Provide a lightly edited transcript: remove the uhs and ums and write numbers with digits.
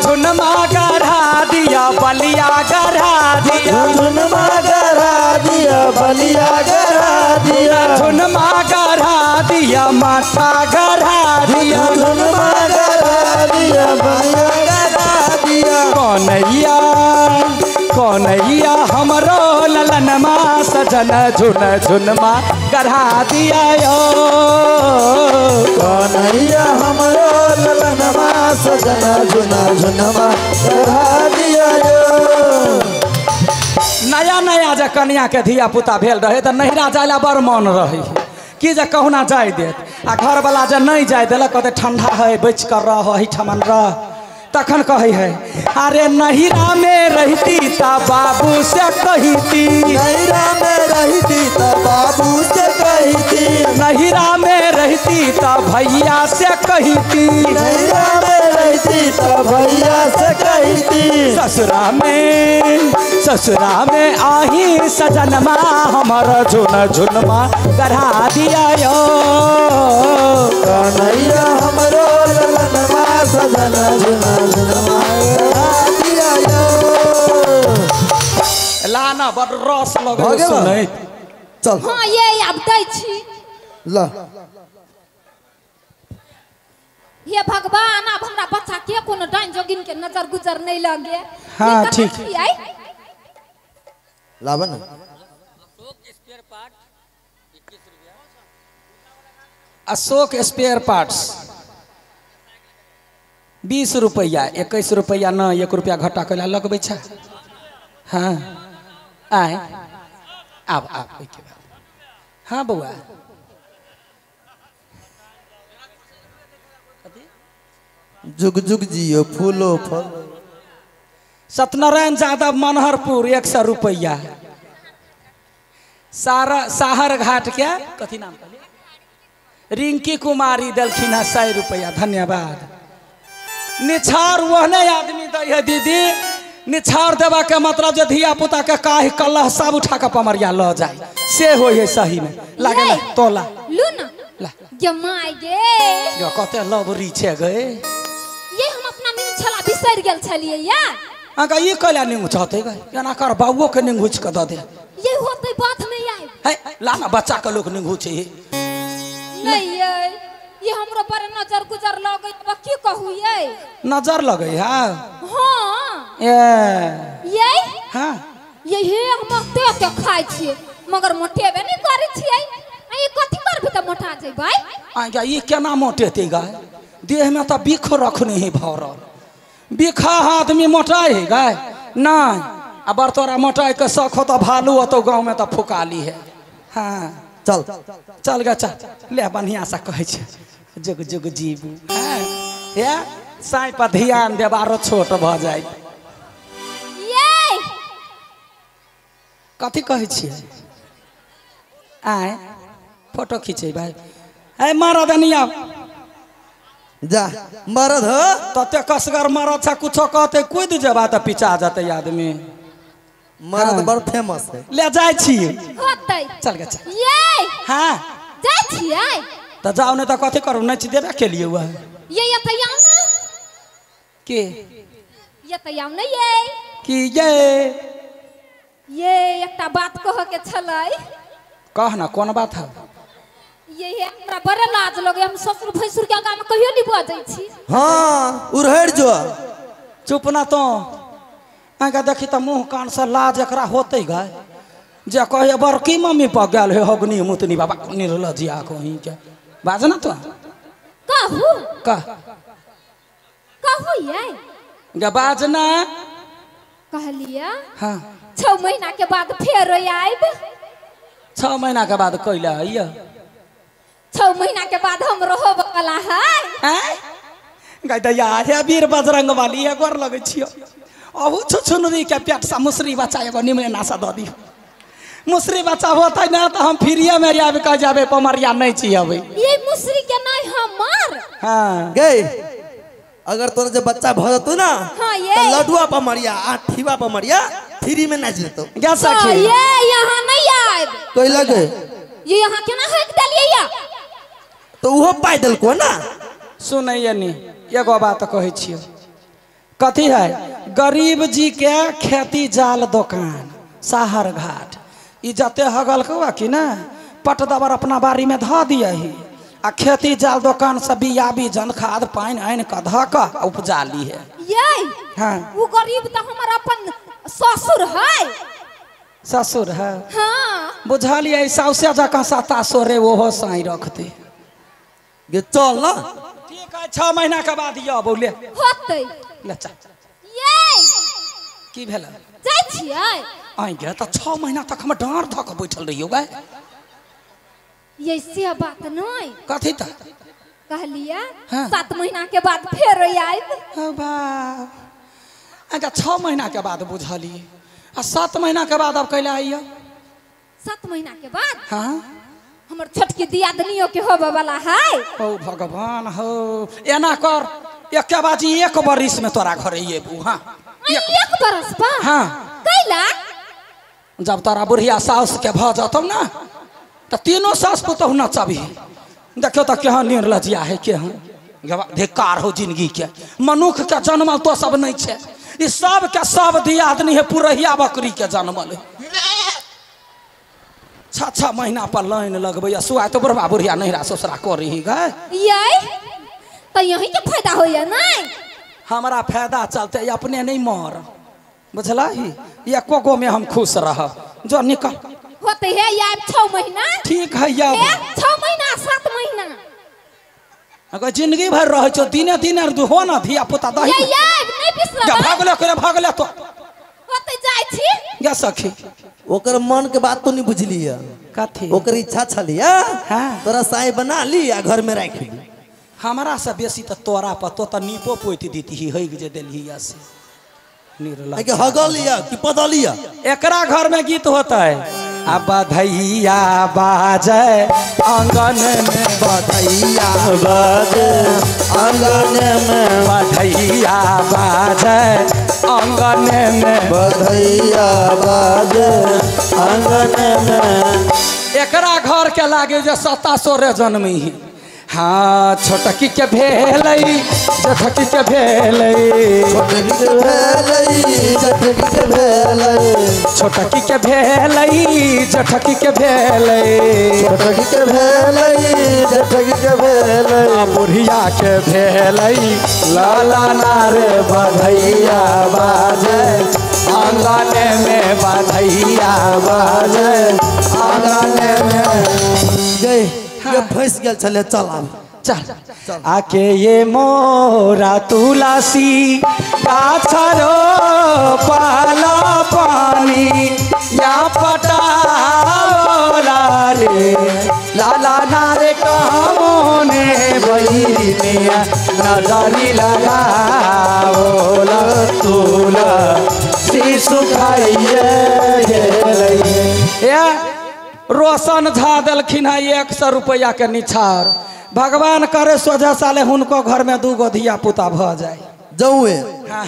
झुनमा गढ़ा दिया बलिया गढ़ा दिया झुनमा गढ़ा दिया बलिया गढ़ा दिया झुनमा गढ़ा दिया माथा गढ़ा दिया झुनमा गढ़ा दिया बलिया गढ़ा दिया। कन्हैया कन्हैया हमरो ललनमा सजन झुन झुनमा गढ़ा दिया यो। कन्हैया हमरो ललनमा सजन झुन झुनमा गढ़ा दिया यो। नया नया जे कन्या के धिया पुता भेल रहे तो नहिरा जाय ला बड़ मन रहे कि जे कहुना जाय देत आ घरवाला जे नहीं जाय देलक कहते ठंडा है बच कर रह एहिठमन रह। तखन कहै है अरे नहिरा में रहती ता बाबू से कहती नहिरा में रहती ता बाबू से कहती नहिरा में रहती ता भैया से कहती नहिरा में रहती ता भैया से कहती। ससुरा में आही सजनमा हमर झुन झुनमा गढ़ा दिया यो। कन्हैया हमरो ललनमा सजन झुन झुनमा गढ़ा दिया यो। लाना बड़ रस लगै सुनैत। चल हां ये आब दै छी ल। हे भगवान अब हमरा बच्चा के कोनो डाइन जोगिन के नजर गुजर नहीं लगे। हां ठीक लावन अशोक स्पेयर पार्ट 21 रुपया। अशोक स्पेयर पार्ट्स 20 रुपया 21 रुपया न 1 रुपया घटा के लगबै छै। हाँ आए आब आब ओहिके बाद। हाँ बौआ जुग जुग जियो फूलो फल। सत्यनारायण यादव मनहरपुर 100 रुपया। सारा साहर घाट के कथी नाम कहलिए रिंकी कुमारी देलखिन है 100 रुपया धन्यवाद। निछार ओहने आदमी दै है दीदी। निछार देवा के मतलब जे धिया पुता के काहि कलह सब उठा के पमरिया ल जाए से हो है सही में लागे ना तोला लू ना ला गे my गे यो कते लबरी छे गे। ये हम अपना नींद छला बिसरि गेल छलिए या अगा ई कहला नींद छते गे एना कर बाबुओ के नींद घुच के the they. ये होते बात में आए है ला ना बच्चा के लोग नींद घुचे नहीं ये हमरो पर नजर गुजर लगे अब की कहू ये नजर लगे है। हां ये हां ये हे हम ते के खाय छिए मगर मोटेबे नहीं करै छिए। ई कथि करबी त मोटा जेबै। आ ई केना मोटेते गा देह में त बिख रखने है भरल बिखा आदमी मोटाइ है गाय नहीं। आ बर तोरा मोटाइ के शौक हो तो भालू हो गाँव में तो फुकाली है। हाँ चल चल गा चल ले बढ़िया से कहै छै जुग जुग जीबू। हाँ साई पर ध्यान देब आरो छोट भ जाए। कथी कहै छियै आय फोटो खींचे भाई ए मरद निया जा मरद हो तते कसगर मरद छ कुछो कहते कूद जेबा त पिचा जतै आदमी। मरद बड़ फेमस है। ले जाय छी होतै चल गे चल। ये हां जाय छियै त जाउ नै त कथी करू नै छी देबे के लिए वह ये एतै आउ ना के ये त आउ नै ये की ये ये एकटा बात कह के छलै। कह ना कोन बात है। ये हमरा बड़ लाज लगे हम ससुर भैंसुर के आगा में कहियो नहीं बजै छी। हां उरहड़ जो चुप ना तो आगा देखी त मुंह कान से लाज एकरा होतै गाय जे कहे बड़की मम्मी पर गेल हे हगनी मुतनी बाबा निर्लजिया कहीं के बाज ना तो कहू कह कहू ये गे बाज ना कहलिया। हां 6 महीना के बाद फेर आइब। 6 महीना के बाद कैला आइया 6 महीना के बाद हम रहब वाला है। हैं गाय दैया हे वीर बजरंग वाली हे गोर लगै छियो अहू छुछुनरी के पेट सा मुसरी बच्चा एगो निमने नासा the दियो। मुसरी बच्चा होतै ना त हम फ्रीए में आबि कह जाबे पमरिया नहीं छी अबै। ये मुसरी के नहीं हमर। हां गई अगर तोरा जे बच्चा भ जतौ ना हां ये त लडुआ पमरिया आ ठीवा पमरिया फ्री में नाच लेतो। गे सखी ये यहां नहीं आइब कोई लगे ये यहां केना हक देलियै या तो उहो पाइ देलको ना। सुनैया नी एगो बात कहै छियो कथी है गरीब जी के खेती जाल दोकान साहर घाट ई जते हगल कौआ कि ना पट दबर अपना बाड़ी में धऽ दियही आ खेती जाल दोकान से बिया बीजन खाद पानि आनि कऽ धऽ कऽ उपजा ली है। ये हाँ वो गरीब तो हमारा अपन ससुर है। ससुर है हाँ बुझलियै साउसे जकाँ साता सोरे ओहो साई रखते। गे चल ना ठीक है 6 महीना के बाद यौ बोले होतै ले चल। ये की भेल जाइ छियै? आइ गे तऽ 6 महीना तक हम डाँर धऽ कऽ बैठल रहियौ गे। ये से बात नहीं कथी तऽ कहलियै हाँ। 7 महीना के बाद फेर आयब। हो बाप अच्छा 6 महीना के बाद बुझलियै आ 7 महीना के बाद अब कैला आइयो? 7 महीना के बाद हाँ हमर छोटकी दियादनियो के होबे वाला है। ओ भगवान हो एना कर एके बाजी 1 बरिस में तोरा घर अयबू। हाँ 1 बरस पर? हाँ कैला? जब तोरा बुढ़िया साउस के भऽ जतौ ना तऽ तीनों सास पुतहु नचबही। देखियौ तऽ केहन निर्लजिया है केहन धिक्कार हो जिंदगी के। मनुख के जनमल तो सब नहीं छे ई सब के सब दियादनी है पुरहिया बकरी के जनमल है। 6 6 महीना पर लाइन लगबै सुआइ तो बुढ़बा बुढ़िया नहिरा ससुरा करही गए। ये तो यही के फायदा होइया नहीं? हमरा फायदा चलते अपने नहीं मर बुझलही एको गो में हम खुश रहब। जो निकल होते है यार 6 महीना ठीक है यार 6 महीना 7 महीना अगर जिंदगी भर रहे छो दिने दिने हो ना धिया पुता दही ये यार नहीं बिसरबै भागले करे भागले तो होते जाइ छी गे सखी। ओकर मन के बात तो नहीं बुझली है कथी ओकर इच्छा छलिया। हाँ तोरा साई बना ली आ घर में राख ली। हमरा से बेसी तो तोरा पर तो नीपो पोति दीती हग जे देलही से निर्लज के हगलिया कि पदलिया। एकरा घर में गीत होता है आ बधैया बाजे आंगन में बधैया बाजे आंगन में बधैया बाजे आंगन में बधैया बाजे आंगन में। एकरा घर के लागे जे सत्ता सोरे जन्मी ही। हाँ छोटकी के भेलै जेठकी के भेलै छोटकी के भेलै जेठकी के भेलै छोटकी के भेलै जेठकी के भेलै छोटकी के भेलै जेठकी के भेलै बुढ़िया के भेलै लाला नारे बधैया बाजे आंगन में बधैया बाजे आंगन में। गई ये फंस गेल छले चल आब चल आके ये मोरा तुलसी गाछरो पाला पानी या पटावला रे लाला नारे कामोने बहिनिया नजरी लगावला तुलसी सुखाइए गेलै। ए रोशन झा दलखिन है 100 रुपया के निछार। भगवान करे सोझा साले हुनको घर में 2 गो धिया पुता भ जाए जौए। हाँ।